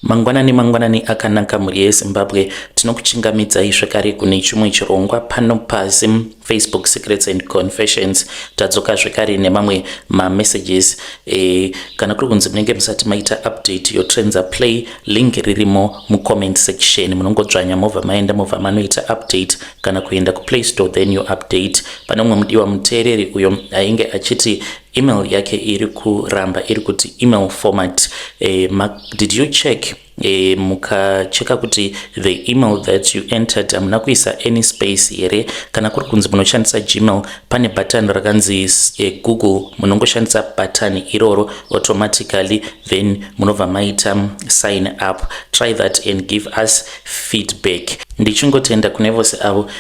Mangwanani mangwanani akanaka mhuri yeZimbabwe, tinokuchingamidzai zvekare kune chimwe chirongwa pano paZim Facebook Secrets and Confessions. Tadzoka zvekare nemamwe mamessages. Kana kuri kunzi munenge musati maita update your Trendza Play, link ririmo mucomment section, munongodzvanya mobva maenda mobva manoita update kana kuenda kuPlay Store, then you update. Pane umwe mudiwa muteereri uyo ainge achiti email yake iri kuramba, iri kuti email format. Did you check, mukacheka kuti the email that you entered hamuna kuisa any space here? Kana kuri kunzi munoshandisa Gmail, pane button rakanzi Google, munongoshandisa button iroro automatically, then munobva maita sign up. Try that and give us feedback. Ndichingotenda kune vose avo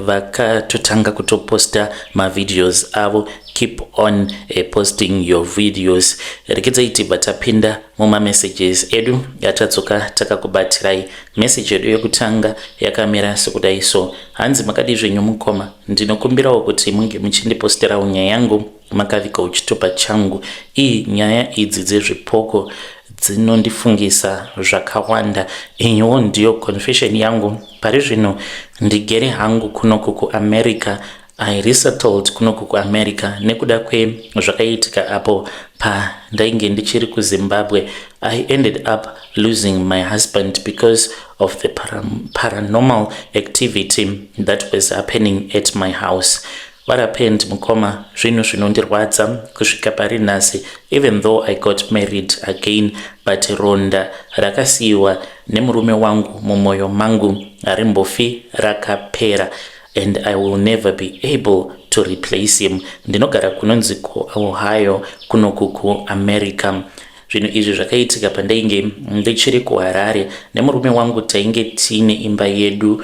vakatotanga kutoposta mavideos avo. Keep on posting your videos. Rekedzai tibva tapinda mumamessages edu yatadzoka takakubatirai. Message yedu yekutanga yakamira sekudai so, hanzi, "Makadi zvenyu mukoma? Ndinokumbirawo kuti munge muchindiposterawo nyaya yangu makaviga chitupa changu. Iyi nyaya idzi dzezvipoko dzinondifungisa zvakawanda. Iyiwo ndiyo confession yangu. Pari zvino ndigere hangu kunoku kuAmerica. I resettled kunoku kuAmerica nekuda kwezvakaitika apo pandainge ndichiri kuZimbabwe. I ended up losing my husband because of the paranormal activity that was happening at my house. What happened, mukoma, zvinhu zvinondirwadza kusvika pari nhasi. Even though I got married again, but ronda rakasiyiwa nemurume wangu mumwoyo mangu harimbofi rakapera and I will never be able to replace him. Ndinogara kunonzi kuOhio kunoku kuAmerica. Zvinhu izvi zvakaitika pandainge ndichiri kuHarare nemurume wangu. Tainge tiine imba yedu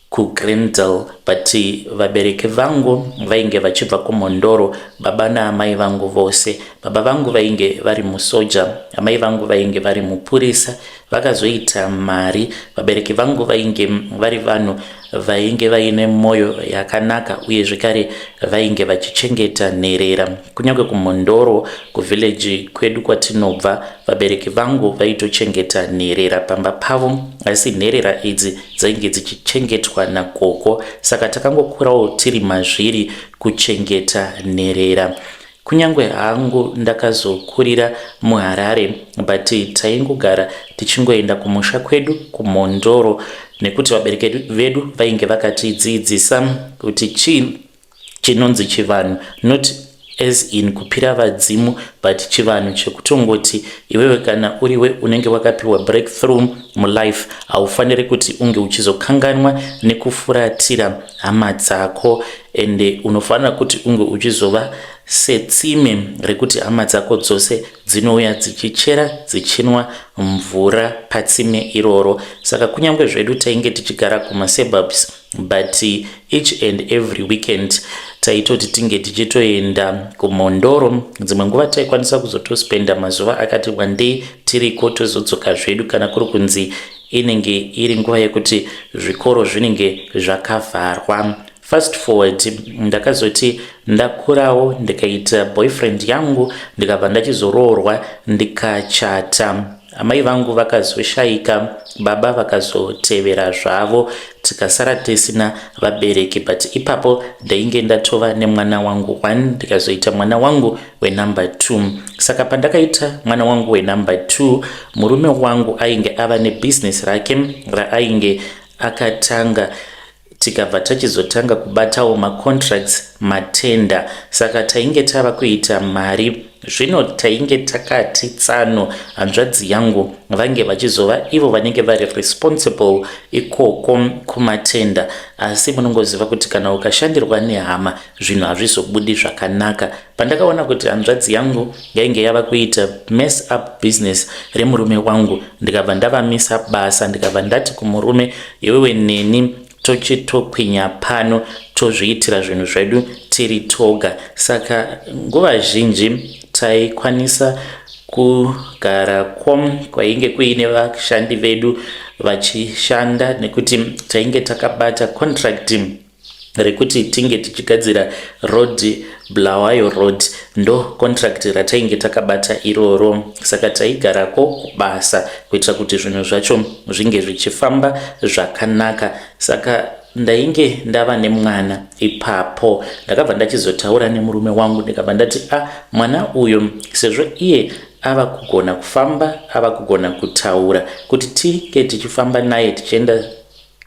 kuGrendale, but vabereki vangu vainge vachibva kuMhondoro, baba naamai vangu vose. Baba vangu vainge vari musoja, amai vangu vainge vari mupurisa. Vakazoita mari. Vabereki vangu vainge vari vanhu vainge vaine mwoyo yakanaka uye zvekare vainge vachichengeta nherera. Kunyange kuMhondoro, kuvillage kwedu kwatinobva, vabereki vangu vaitochengeta nherera pamba pavo, asi nherera idzi dzainge dzichichengetwa nagogo. Saka takangokurawo tiri mazviri kuchengeta nherera. Kunyange hangu ndakazokurira muHarare, but taingogara tichingoenda kumusha kwedu kuMhondoro nekuti vabereki vedu vainge vakatidzidzisa kuti chii chinonzi chivanhu, not as in kupira vadzimu, but chivanhu chekutongoti iwewe kana uriwe unenge wakapiwa breakthrough mulife, haufaniri kuti unge uchizokanganwa nekufuratira hama dzako, ende unofanira kuti unge uchizova setsime rekuti hama dzako dzose dzinouya dzichichera, dzichinwa mvura patsime iroro. Saka kunyange zvedu tainge tichigara kumasuburbs, but each and every weekend taitoti tinge tichitoenda kuMhondoro. Dzimwe nguva taikwanisa kuzotospenda mazuva akati wandei tiriko, tozodzoka zvedu kana kuri kunzi inenge iri nguva yekuti zvikoro zvinenge zvakavharwa. Fast forward, ndakazoti ndakurawo ndikaita boyfriend yangu, ndikabva ndachizoroorwa, ndikachata. Amai vangu vakazoshayika, baba vakazotevera zvavo, tikasara tisina vabereki. But ipapo ndainge ndatova nemwana wangu one, ndikazoita mwana wangu wenumber 2. Saka pandakaita mwana wangu wenumber 2, murume wangu ainge ava nebhizinesi rake raainge akatanga. Tikabva tachizotanga kubatawo macontracts, matender. Saka tainge tava kuita mari. Zvino tainge takati tsano hanzvadzi yangu vange vachizova ivo vanenge vari responsible ikoko kumatender. Asi munongoziva kuti kana ukashandirwa nehama, zvinhu hazvizobudi zvakanaka. Pandakaona kuti hanzvadzi yangu yainge yava kuita mess up business remurume wangu, ndikabva ndavamisa basa. Ndikabva ndati kumurume, 'Iwewe neni tochitokwinya pano, tozviitira zvinhu zvedu tiri toga.' Saka nguva zhinji taikwanisa kugarako kwainge kuine vashandi vedu vachishanda, nekuti tainge takabata contract. Rekuti tinge tichigadzira road, Bulawayo Road, ndo contract ratainge takabata iroro. Saka taigarako kubasa kuitira kuti zvinhu zvacho zvinge zvichifamba zvakanaka. Saka ndainge ndava nemwana ipapo. Ndakabva ndachizotaura nemurume wangu, ndikabva ndati, a ah, mwana uyu, sezvo iye ava kugona kufamba, ava kugona kutaura, kuti tinge tichifamba naye tichienda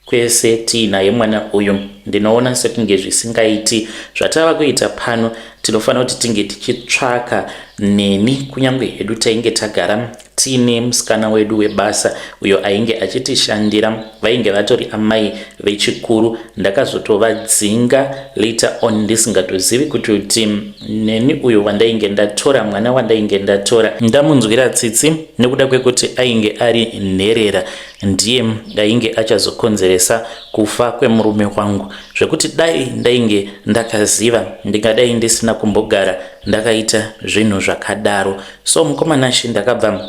kwese tiinaye mwana uyu, ndinoona sekunge zvisingaiti. Zvatava kuita pano, tinofanira kuti tinge tichitsvaka neni. Kunyange hedu tainge tagara tiine musikana wedu webasa uyo ainge achitishandira, vainge vatori amai vechikuru. Ndakazotovadzinga later on ndisingatozivi kuti neni uyo wandainge ndatora, mwana wandainge ndatora, ndamunzwira tsitsi nekuda kwekuti ainge ari nherera, ndiye ainge achazokonzeresa kufa kwemurume wangu, zvekuti dai ndainge ndakaziva ndingadai ndisina kumbogara ndakaita zvinhu zvakadaro. So mukoma Nashe, ndakabva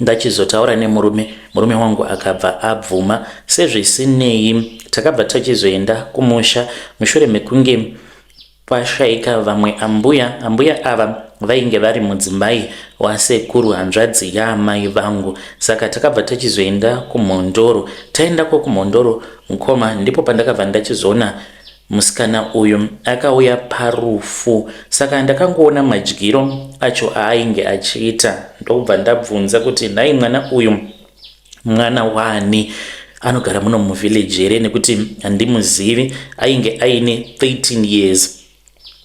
ndachizotaura nemurume. Murume wangu akabva abvuma. Sezvisinei, takabva tachizoenda kumusha mushure mekunge kwashaika vamwe ambuya. Ambuya ava vainge vari mudzimai wasekuru, hanzvadzi yaamai vangu. Saka takabva tachizoenda kuMhondoro. Taendako kuMhondoro, mukoma, ndipo pandakabva ndachizoona musikana uyu akauya parufu. Saka ndakangoona madyiro acho aainge achiita, ndobva ndabvunza kuti, "Nhai, mwana uyu mwana wani? Anogara muno muvillage here? Nekuti handimuzivi." Ainge aine 13 years.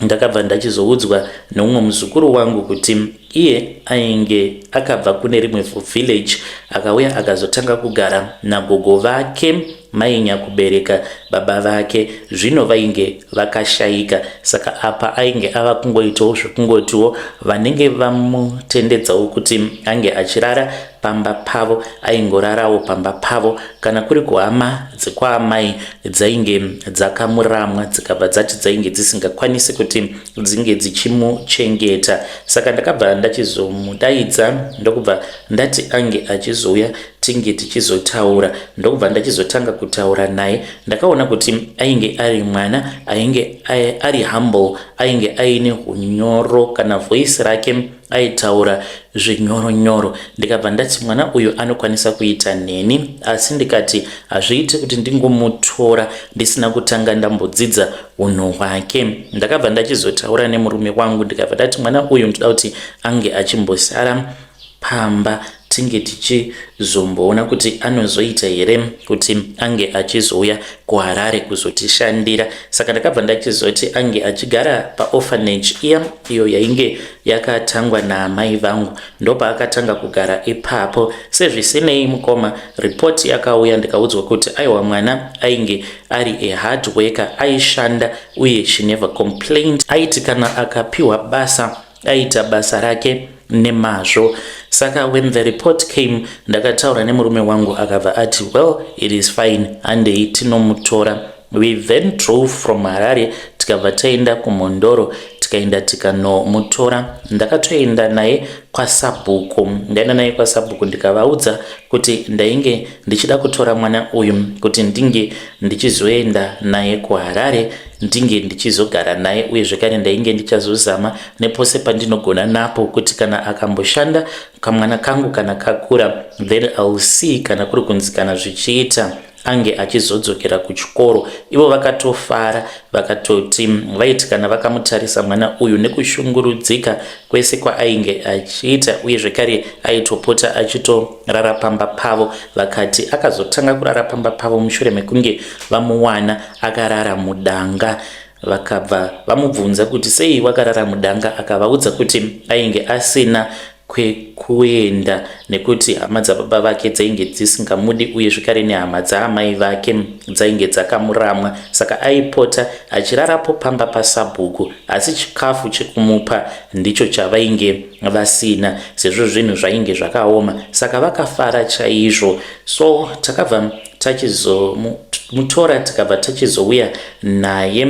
Ndakabva ndachizoudzwa neumwe muzukuru wangu kuti iye ainge akabva kune rimwe village, akauya akazotanga kugara nagogo vake, mai nyakubereka baba vake. Zvino vainge vakashayika, saka apa ainge ava kungoitawo zvekungotiwo vanenge vamutendedzawo kuti ange achirara pamba pavo, aingorarawo pamba pavo. Kana kuri kuhama dzekwaamai, dzainge dzakamuramwa, dzikabva dzati dzainge dzisingakwanisi kuti dzinge dzichimuchengeta. Saka ndakabva ndachizomudaidza, ndokubva ndati ange achizouya tinge tichizotaura. Ndokubva ndachizotanga kutaura naye. Ndakaona kuti ainge ari mwana ainge ari humble, ainge aine unyoro, kana voice rake aitaura zvinyoronyoro. Ndikabva ndati mwana uyu anokwanisa kuita neni, asi ndikati hazviiti kuti ndingomutora ndisina kutanga ndambodzidza unhu hwake. Ndakabva ndachizotaura nemurume wangu, ndikabva ndati mwana uyu ndoda kuti ange achimbosara pamba, tinge tichizomboona kuti anozoita here kuti ange achizouya kuHarare kuzotishandira. Saka ndakabva ndachizoti ange achigara paorphanage iya, iyo yainge yakatangwa naamai vangu. Ndopaakatanga kugara ipapo. Sezvisinei, mukoma, ripoti yakauya, ndikaudzwa kuti aiwa, mwana ainge ari a hard worker, aishanda uye she never complained. Aiti kana akapiwa basa, aita basa rake nemazvo. Saka when the report came, ndakataura nemurume wangu, akabva ati, "Well, it is fine, handei tinomutora." We then drove from Harare, tikabva taenda kuMhondoro, tikaenda tikanomutora. Ndakatoenda naye kwasabhuku. Ndaenda naye kwasabhuku, ndikavaudza kuti ndainge ndichida kutora mwana uyu kuti ndinge ndichizoenda naye kuHarare, ndinge ndichizogara naye, uye zvekare ndainge ndichazozama nepose pandinogona napo kuti kana akamboshanda kamwana kangu, kana kakura, then I'll see kana kuri kunzi kana zvichiita ange achizodzokera kuchikoro. Ivo vakatofara, vakatoti vaiti kana vakamutarisa mwana uyu nekushungurudzika kwese kwaainge achiita, uye zvekare aitopota achitorara pamba pavo. Vakati akazotanga kurara pamba pavo mushure mekunge vamuwana akarara mudanga. Vakabva vamubvunza kuti sei wakarara mudanga, akavaudza kuti ainge asina kwekuenda nekuti hama dzababa vake dzainge dzisingamudi, uye zvekare nehama dzaamai vake dzainge dzakamuramwa. Saka aipota achirarapo pamba pasabhuku, asi chikafu chekumupa ndicho chavainge vasina, sezvo zvinhu zvainge zvakaoma. Saka vakafara chaizvo. So takabva tachizomutora, tikabva tachizouya naye.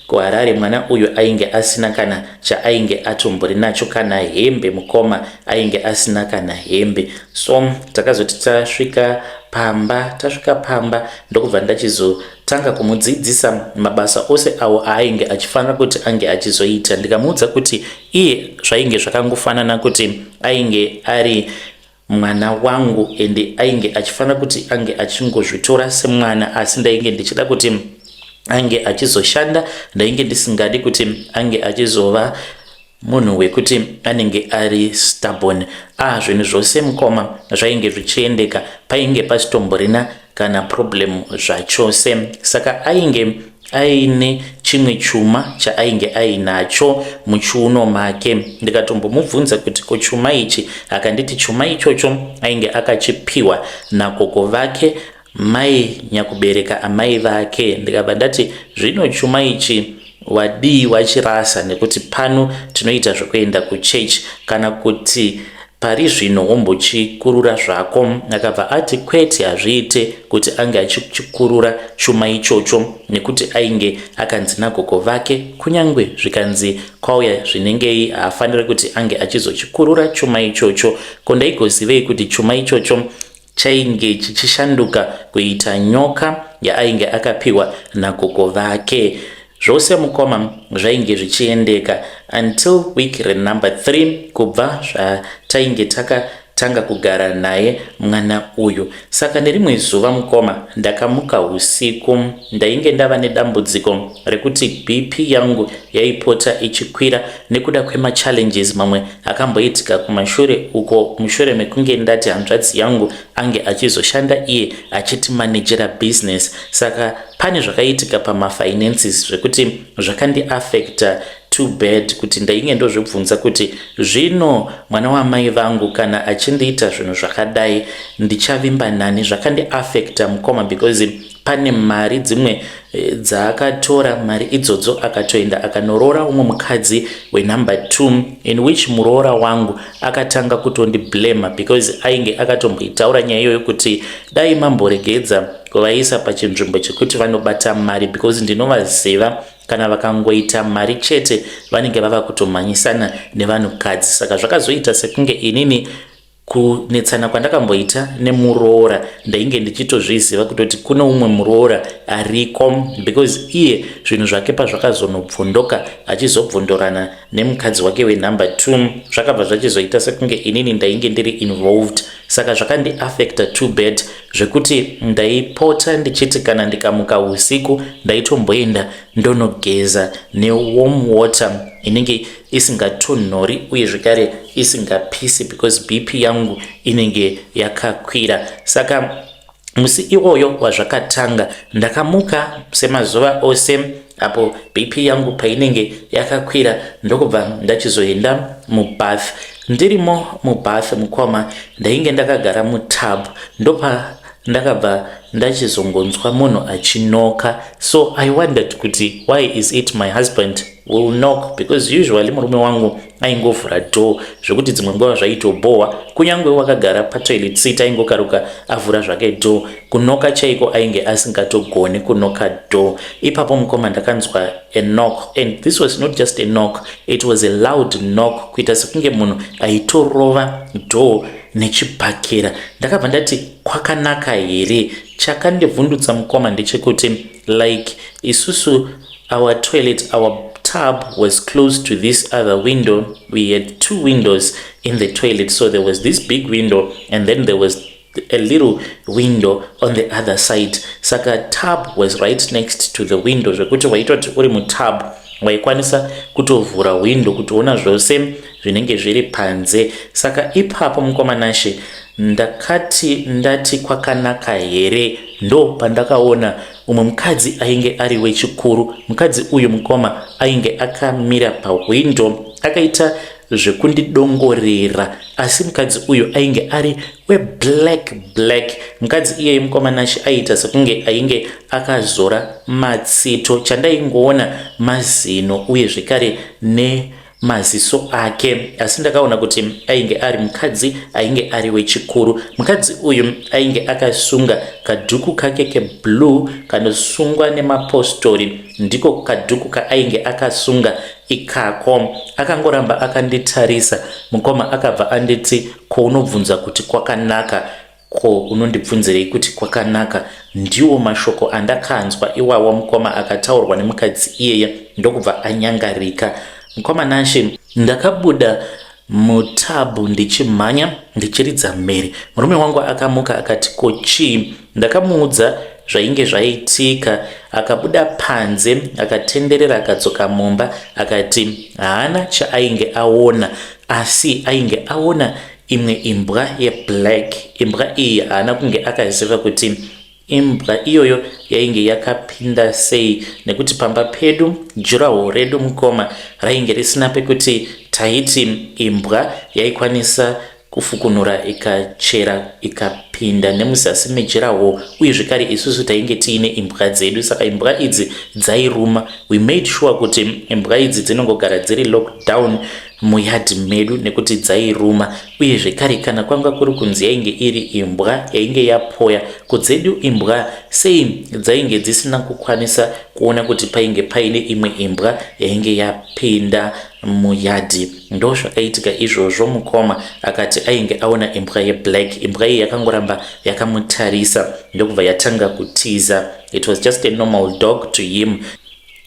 kuHarare mwana uyu ainge asina kana chaainge atombori nacho kana hembe mukoma ainge asina kana hembe so takazoti tasvika pamba tasvika pamba ndokubva ndachizotanga kumudzidzisa mabasa ose awo aainge achifanira kuti ange achizoita ndikamuudza kuti iye zvainge zvakangofanana kuti ainge ari mwana wangu ende ainge achifanira kuti ange achingozvitora semwana asi ndainge ndichida kuti ange achizoshanda ndainge ndisingadi kuti ange achizova munhu wekuti anenge ari stubborn ah zvinhu zvose mukoma zvainge zvichiendeka painge pasitomborina kana problem zvachose saka ainge aine chimwe chuma chaainge ainacho muchiuno make ndikatombomubvunza kuti ko chuma ichi akanditi chuma ichocho ainge akachipiwa nagogo vake mai nyakubereka amai vake ndikabva ndati zvino chuma ichi wadii wachirasa nekuti pano tinoita zvekuenda kuchechi kana kuti pari zvino wombochikurura zvako akabva ati kwete hazviite kuti ange achichikurura chuma ichocho nekuti ainge akanzi nagogo vake kunyange zvikanzi kwauya zvinengei haafaniri kuti ange achizochikurura chuma ichocho ko ndaigozivei kuti chuma ichocho chainge chichishanduka kuita nyoka yaainge akapiwa nagogo vake zvose mukoma zvainge zvichiendeka until week renumber 3 kubva zvatainge takatanga kugara naye mwana uyu saka nerimwe zuva mukoma ndakamuka usiku ndainge ndava nedambudziko rekuti bp yangu yaipota ichikwira nekuda kwemachallenges mamwe akamboitika kumashure uko mushure mekunge ndati hanzvadzi yangu ange achizoshanda iye achitimanejera business saka pane zvakaitika pamafinances zvekuti zvakandiafecta too bad kuti ndainge ndozvibvunza kuti zvino mwana wamai vangu kana achindiita zvinhu zvakadai ndichavimba nani zvakandiafecta mukoma because pane mari dzimwe eh, dzaakatora mari idzodzo akatoenda akanoroora umwe mukadzi wenumber 2 in which muroora wangu akatanga kutondiblama because ainge akatomboitaura nyaya iyoyo kuti dai mamboregedza kuvaisa pachinzvimbo chekuti vanobata mari because ndinovaziva kana vakangoita mari chete vanenge vava kutomhanyisana nevanhukadzi saka zvakazoita sekunge inini kunetsana kwandakamboita nemuroora ndainge ndichitozviziva kutoti kune umwe muroora ariko because iye zvinhu zvake pazvakazonobvondoka achizobvondorana nemukadzi wake wenumber 2 zvakabva zvachizoita sekunge inini ndainge ndiri involved saka zvakandiafecta too bad zvekuti ndaipota ndichiti kana ndikamuka usiku ndaitomboenda ndonogeza newarm water inenge isingatonhori uye zvekare isingapisi because bp yangu inenge yakakwira saka musi iwoyo wazvakatanga ndakamuka semazuva ose apo bp yangu painenge yakakwira ndokubva ndachizoenda mubath ndirimo mubath mukoma ndainge ndakagara mutub ndopa ndakabva ndachizongonzwa munhu achinoka so i wondered kuti why is it my husband will knock because usually murume wangu aingovhura door zvekuti dzimwe nguva zvaitobhowa kunyange wakagara patoilet seat aingokaruka avhura zvake door kunoka chaiko ainge asingatogoni kunoka door ipapo mukoma ndakanzwa a knock and this was not just a knock it was a loud knock kuita sekunge munhu aitorova door nechibhakera ndakabva ndati kwakanaka here chakandivhundutsa mukoma ndechekuti like isusu our toilet our tub was close to this other window we had two windows in the toilet so there was this big window and then there was a little window on the other side saka tub was right next to the window zvekuti waitoti uri mutub waikwanisa kutovhura window kutoona zvose zvinenge zviri panze saka ipapo mukoma Nashe ndakati ndati kwakanaka here ndo pandakaona umwe mukadzi ainge ari wechikuru mukadzi uyu mukoma ainge akamira pahwindo akaita zvekundidongorera asi mukadzi uyu ainge ari weblack black mukadzi iyeye mukoma Nashe aiita sekunge ainge akazora matsito chandaingoona mazino uye zvekare nemaziso ake asi ndakaona kuti ainge ari mukadzi ainge ari wechikuru mukadzi uyu ainge akasunga kadhuku kake keblue kanosungwa nemapostori. Ndiko kadhuku kaainge akasunga ikako. Akangoramba akanditarisa mukoma, akabva anditi, "Ko unobvunza kuti kwakanaka? Ko unondibvunzirei kuti kwakanaka?" Ndiwo mashoko andakanzwa iwawo mukoma, akataurwa nemukadzi iyeye, ndokubva anyangarika. Mukoma Nashe, ndakabuda mutabhu ndichimhanya, ndichiridza mhere. Murume wangu akamuka akati, "Ko chii?" Ndakamuudza zvainge zvaitika. Akabuda panze, akatenderera, akadzoka mumba, akati haana chaainge aona, asi ainge aona imwe imbwa yeblack. Imbwa iyi haana kunge akaziva kuti imbwa iyoyo yainge yakapinda sei, nekuti pamba pedu durawall redu mukoma rainge risina pekuti taiti imbwa yaikwanisa kufukunura ikachera ikapinda nemuzasi medurawall. Uye zvekare isusu tainge tiine imbwa dzedu, saka imbwa idzi dzairuma. We made sure kuti imbwa idzi dzinongogara dziri lockdown muyadhi medu nekuti dzairuma. Uye zvekare kana kwanga kuri kunzi yainge iri imbwa yainge yapoya kudzedu imbwa, sei dzainge dzisina kukwanisa kuona kuti painge paine imwe imbwa yainge yapinda muyadhi? Ndo zvakaitika izvozvo mukoma. Akati ainge aona imbwa yeblack. Imbwa iyi yakangoramba yakamutarisa, ndokubva yatanga kutiza. It was just a normal dog to him.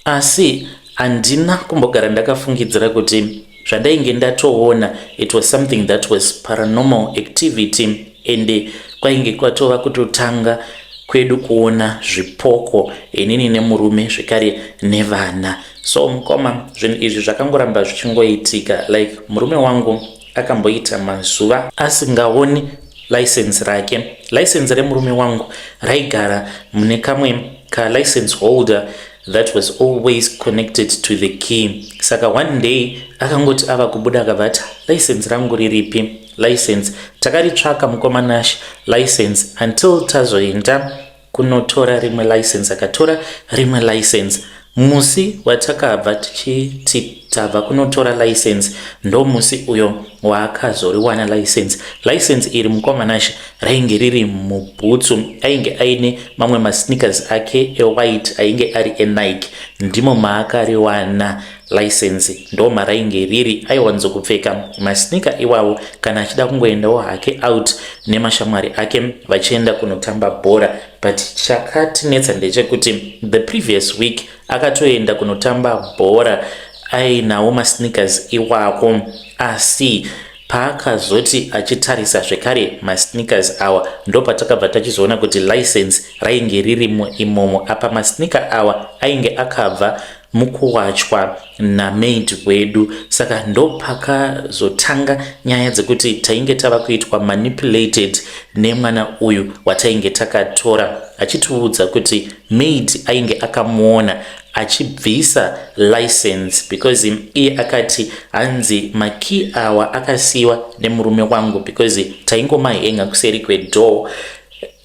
Asi handina kumbogara ndakafungidzira kuti zvandainge ndatoona, it was something that was paranormal activity, ende kwainge kwatova kutotanga kwedu kuona zvipoko, inini nemurume, zvekare nevana. So mukoma, zvinhu izvi zvakangoramba zvichingoitika. Like murume wangu akamboita mazuva asingaoni license rake. License remurume wangu raigara mune kamwe kalicense holder that was always connected to the key. Saka one day akangoti ava kubuda, akabva ati, "License rangu riripi? License?" Takaritsvaka mukoma Nash, license, until tazoenda kunotora rimwe license. Akatora rimwe license. Musi watakabva tichiti tabva kunotora license, ndo musi uyo waakazoriwana license. License iri mukoma Nash rainge riri mubhutsu. Ainge aine mamwe masneakers ake ewhite ainge ari eNike, ndimo maakariwana license, ndo marainge riri. Aiwanzokupfeka masneaker iwawo kana achida kungoendawo hake out nemashamwari ake vachienda kunotamba bhora. But chakatinetsa ndechekuti the previous week akatoenda kunotamba bhora ainawo masneakers iwako. Asi paakazoti achitarisa zvekare masneakers awa, ndo patakabva tachizoona kuti license rainge ririmo imomo. Apa masneaker awa ainge akabva mukuwachwa namaid wedu. Saka ndo pakazotanga nyaya dzekuti tainge tava kuitwa manipulated nemwana uyu watainge takatora, achitiudza kuti maid ainge akamuona achibvisa license, because iye akati hanzi makey awa akasiyiwa nemurume wangu because taingomahenga kuseri kwedoor.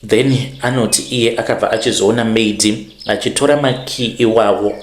Then anoti iye akabva achizoona maid achitora makey iwawo,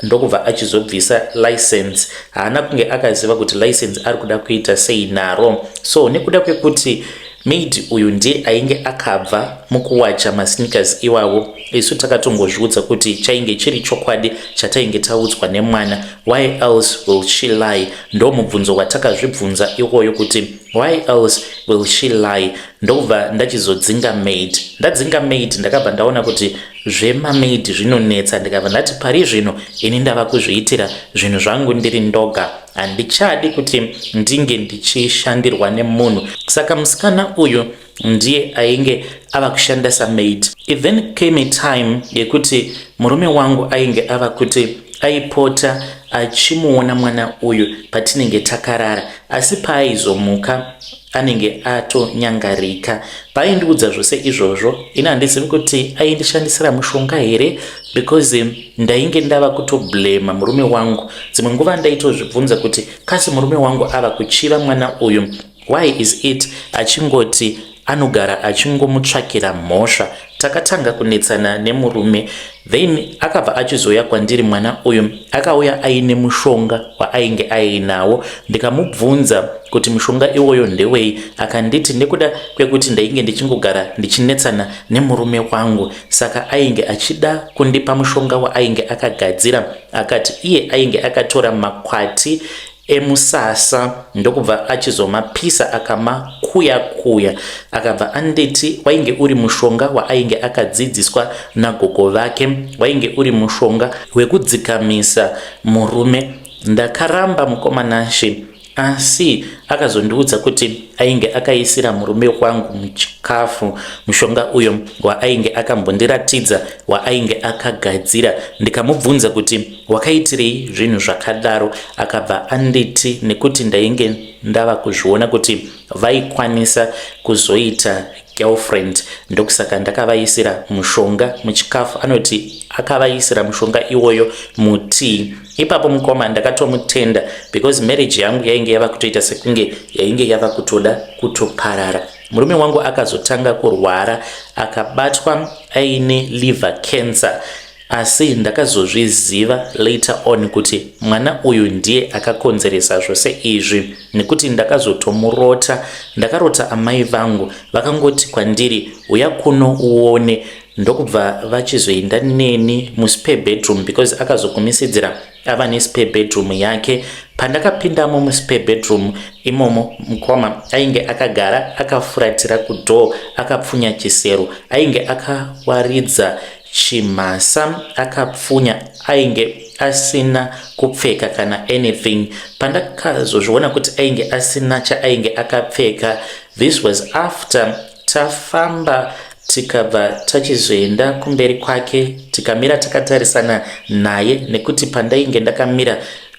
ndokubva achizobvisa license. Haana kunge akaziva kuti license ari kuda kuita sei naro. So nekuda kwekuti maid uyu ndiye ainge akabva mukuwacha masneakers iwawo, isu takatongozviudza kuti chainge chiri chokwadi chatainge taudzwa nemwana. Why else will she lie? Ndo mubvunzo watakazvibvunza iwoyo, kuti why else will she lie? Ndobva ndachizodzinga maid. Ndadzinga maid, ndakabva ndaona kuti zvemamaid zvinonetsa. Ndikabva ndati pari zvino ini ndava kuzviitira zvinhu zvangu ndiri ndoga, handichadi kuti ndinge ndichishandirwa nemunhu. Saka musikana uyu ndiye ainge ava kushanda samaid. It then came a time yekuti murume wangu ainge ava kuti aipota achimuona mwana uyu patinenge takarara, asi paaizomuka anenge atonyangarika. Paaindiudza zvose izvozvo, ini handizivi kuti aindishandisira mushonga here, because ndainge ndava kutoblema murume wangu. Dzimwe nguva ndaitozvibvunza kuti kasi murume wangu ava kuchiva mwana uyu? Why is it achingoti anogara achingomutsvakira mhosva. Takatanga kunetsana nemurume then akabva achizouya kwandiri mwana uyu akauya aine mushonga waainge ainawo ndikamubvunza kuti mushonga iwoyo ndewei akanditi nekuda kwekuti ndainge ndichingogara ndichinetsana nemurume wangu saka ainge achida kundipa mushonga waainge akagadzira akati iye ainge akatora makwati emusasa ndokubva achizomapisa akamakuya kuya akabva anditi wainge uri mushonga waainge akadzidziswa nagogo vake wainge uri mushonga wekudzikamisa murume ndakaramba mukoma Nashe asi akazondiudza kuti ainge akaisira murume wangu muchikafu mushonga uyo waainge akambondiratidza waainge akagadzira ndikamubvunza kuti wakaitirei zvinhu zvakadaro akabva anditi nekuti ndainge ndava kuzviona kuti vaikwanisa kuzoita girlfriend ndokusaka ndakavaisira mushonga muchikafu anoti akavaisira mushonga iwoyo mutii ipapo mukoma ndakatomutenda because marriage yangu yainge yava kutoita sekunge yainge yava kutoda kutoparara murume wangu akazotanga kurwara akabatwa aine liver cancer asi ndakazozviziva later on kuti mwana uyu ndiye akakonzeresa zvose izvi nekuti ndakazotomurota ndakarota amai vangu vakangoti kwandiri uya kuno uone ndokubva vachizoenda neni muspare bedroom because akazogumisidzira ava nespare bedroom yake pandakapindamo muspare bedroom imomo mukoma ainge akagara akafuratira kudoor akapfunya chisero ainge akawaridza chimhasa akapfunya ainge asina kupfeka kana anything pandakazozviona kuti ainge asina chaainge akapfeka this was after tafamba tikabva tachizoenda kumberi kwake tikamira takatarisana naye nekuti pandainge ndakamira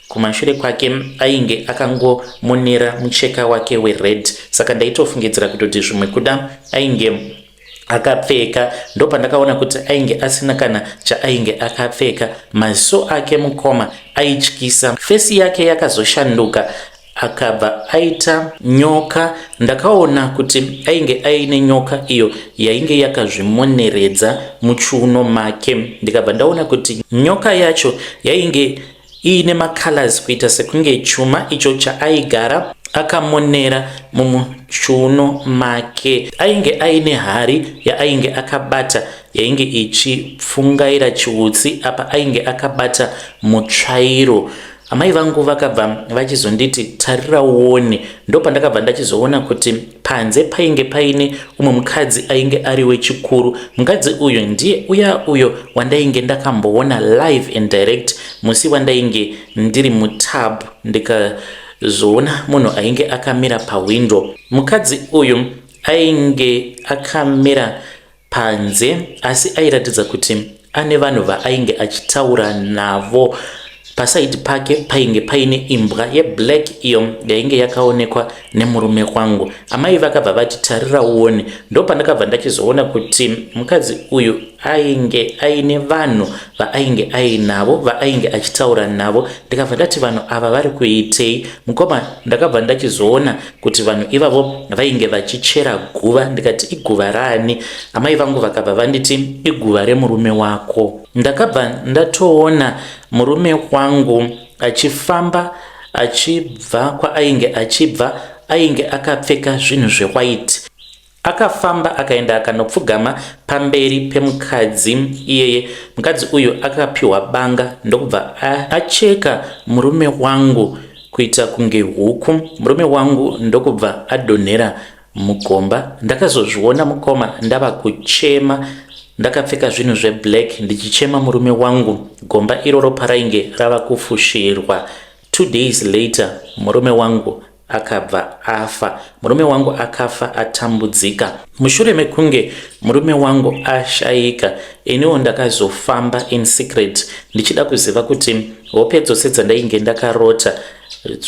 kumashure kwake ainge akangomonera mucheka wake wered saka ndaitofungidzira kutoti zvimwe kuda ainge akapfeka ndopandakaona kuti ainge asina kana chaainge akapfeka maziso ake mukoma aityisa face yake yakazoshanduka akabva aita nyoka ndakaona kuti ainge aine nyoka iyo yainge yakazvimoneredza muchiuno make ndikabva ndaona kuti nyoka yacho yainge iine macolors kuita sekunge chuma icho chaaigara akamonera mumuchiuno make ainge aine hari yaainge akabata yainge ichipfungaira chiutsi apa ainge akabata mutsvairo amai vangu vakabva vachizonditi tarira uone ndopandakabva ndachizoona kuti panze painge paine umwe mukadzi ainge ari wechikuru mukadzi uyu ndiye uya uyo wandainge ndakamboona live and direct musi wandainge ndiri mutub ndikazoona munhu ainge akamira pahwindo mukadzi uyu ainge akamira panze asi airatidza kuti ane vanhu vaainge achitaura navo paside pake painge paine imbwa yeblack iyo yainge yakaonekwa nemurume wangu amai vakabva vati tarira uone ndopandakabva ndachizoona kuti mukadzi uyu ainge aine vanhu vaainge ainavo vaainge achitaura navo ndikabva ndati vanhu ava vari kuitei mukoma ndakabva ndachizoona kuti vanhu ivavo vainge vachichera guva ndikati iguva raani amai vangu vakabva vanditi iguva remurume wako ndakabva ndatoona murume wangu achifamba achibva kwaainge achibva ainge akapfeka zvinhu zvewhite akafamba akaenda akanopfugama pamberi pemukadzi iyeye mukadzi uyu akapiwa banga ndokubva acheka murume wangu kuita kunge huku murume wangu ndokubva adonhera mugomba ndakazozviona mukoma ndava kuchema ndakapfeka zvinhu zveblack ndichichema murume wangu gomba iroro parainge rava kufushirwa 2 days later murume wangu akabva afa murume wangu akafa atambudzika mushure mekunge murume wangu ashayika iniwo ndakazofamba in secret. Ndichida kuziva kuti hope dzose dzandainge ndakarota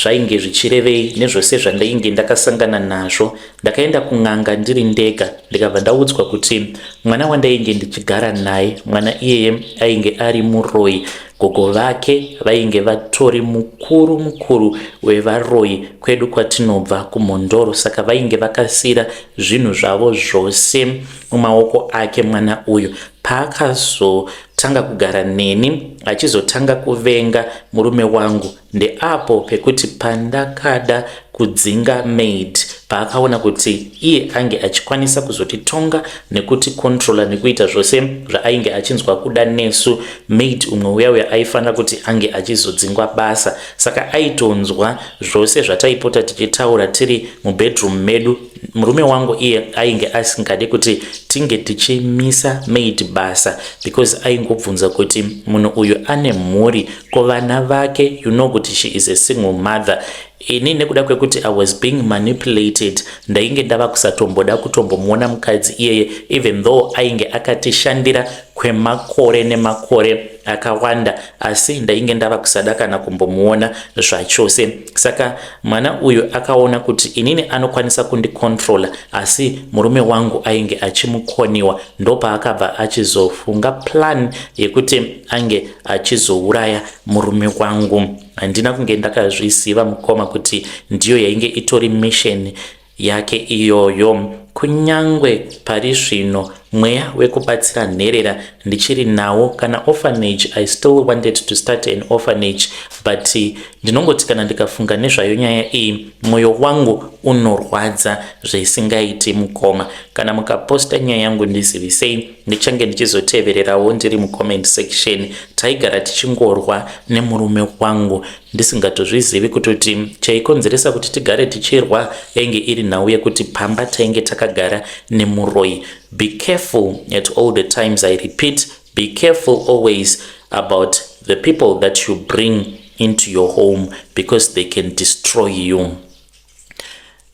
zvainge zvichirevei nezvose zvandainge ndakasangana nazvo. Ndakaenda kun'anga ndiri ndega ndikabva ndaudzwa kuti mwana wandainge ndichigara naye, mwana iyeye ainge ari muroyi. Gogo vake vainge vatori mukuru mukuru wevaroyi kwedu kwatinobva kuMhondoro, saka vainge vakasiira zvinhu zvavo zvose mumaoko ake mwana uyu. Paakazotanga kugara neni achizotanga kuvenga murume wangu ndeapo pekuti pandakada kudzinga maid paakaona kuti iye ange achikwanisa kuzotitonga nekuticontrola nekuita zvose zvaainge achinzwa kuda nesu. Maid umwe uya uya aifanira kuti ange achizodzingwa basa, saka aitonzwa zvose zvataipota tichitaura tiri mubedroom medu. Murume wangu iye ainge asingade kuti tinge tichimisa maid basa because aingobvunza kuti munhu uyu ane mhuri, ko vana vake? You know kuti she is a single mother. Ini nekuda kwekuti I was being manipulated, ndainge ndava kusatomboda kutombomuona mukadzi iyeye, even though ainge akatishandira kwemakore nemakore akawanda, asi ndainge ndava kusada kana kumbomuona zvachose. Saka mwana uyu akaona kuti inini anokwanisa kundicontrola, asi murume wangu ainge achimukoniwa. Ndopaakabva achizofunga plan yekuti ange achizouraya murume wangu. Handina kunge ndakazviziva, mukoma, kuti ndiyo yainge itori mission yake iyoyo. Kunyangwe pari zvino mweya wekubatsira nherera ndichiri nawo. Kana orphanage, I still wanted to start an orphanage, but ndinongoti kana ndikafunga nezvayo nyaya iyi, mwoyo wangu unorwadza zvisingaiti. Mukoma, kana mukaposta nyaya yangu, ndizivisei, ndichange ndichizotevererawo ndiri mucomment section. Taigara tichingorwa nemurume wangu ndisingatozvizivi kutoti chaikonzeresa kuti tigare tichirwa yainge iri nhau yekuti pamba tainge takagara nemuroi. Be careful at all the times. I repeat, be careful always about the people that you bring into your home because they can destroy you.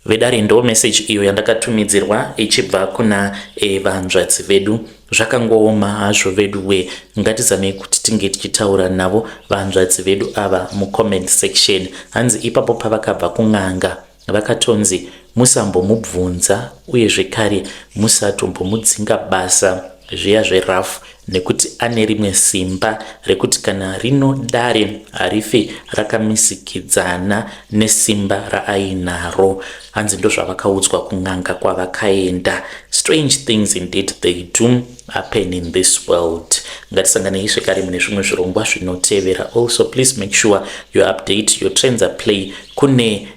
Vedare, ndo message iyo yandakatumidzirwa ichibva kuna vanzvadzi vedu. Zvakangooma hazvo vedu we. Ngatizamei kuti tinge tichitaura navo vanzvadzi vedu ava mucomment section. Hanzi ipapo pavakabva kun'anga vakatonzi musambomubvunza uye zvekare musatombomudzinga basa zviya zverafu, nekuti ane rimwe simba rekuti kana rino dare harifi rakamisikidzana nesimba raainaro. Hanzi ndozvavakaudzwa kun'anga kwavakaenda. Strange things indeed, they do happen in this world. Ngatisanganei zvekare mune zvimwe zvirongwa zvinotevera. Also, please make sure you update your Trends Play. Kune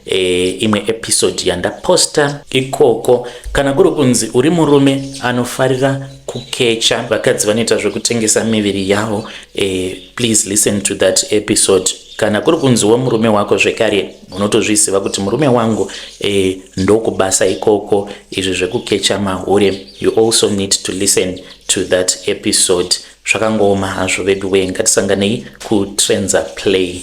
imwe episode yandaposta ikoko. Kana kuri kunzi uri murume anofarira kukecha vakadzi vanoita zvekutengesa miviri yavo, please listen to that episode. Kana kuri kunziwo murume wako zvekare unotozviziva kuti murume wangu ndokubasa ikoko izvi zvekukecha mahure, you also need to listen to that episode. Zvakangooma hazvo vedu we. Ngatisanganei kuTrenza Play.